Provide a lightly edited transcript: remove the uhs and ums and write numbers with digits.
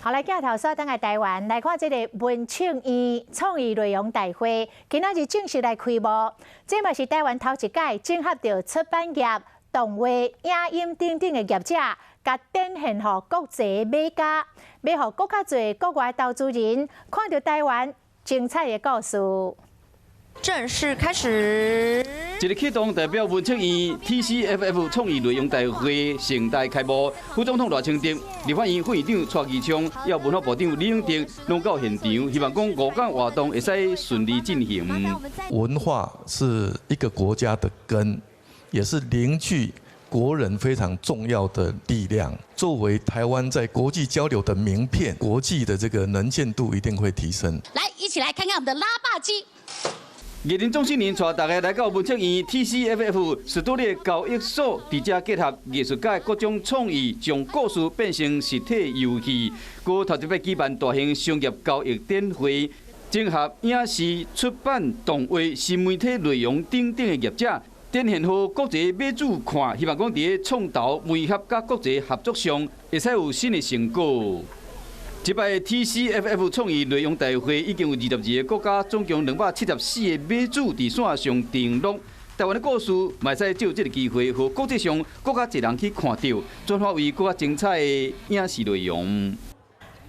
好來，鏡頭煞轉來台灣來看這个文策院創意內容大會，今仔日正式來開幕。這嘛是台灣頭一擺整合著出版業、動畫、影音等等的業者，共展現予國際買家，欲予閣較濟國外投資人看著台灣精彩的故事。正式開始。一个啟動代表文策院 TCFF 創意內容大會盛大開幕，副總統賴清德、立法院副院長蔡其昌，抑文化部長李永得攏到現場，希望講5工活動會使順利進行。文化是一個國家的根，也是凝聚國人非常重要的力量。作為台灣在國際交流的名片，國際的這個能見度一定會提升。來，一起來看看我們的拉霸機。藝人鍾欣凌帶大家來到文策院 TCFF 史多利交易所，佇遮結合藝術界各種創意，將故事變成實體遊戲。閣頭一擺舉辦大型商業交易展會，整合影視、出版、動畫、新媒體內容等等的業者，展現予國際買主看，希望講佇咧創投、媒合佮國際合作上，會使有新的成果。這擺 TCFF 創意內容大會已經有22個國家，總共274個買主佇線上登錄。台灣的故事嘛會使藉這个機會，予國際上閣較濟人去看著，轉化為閣較精彩的影視內容。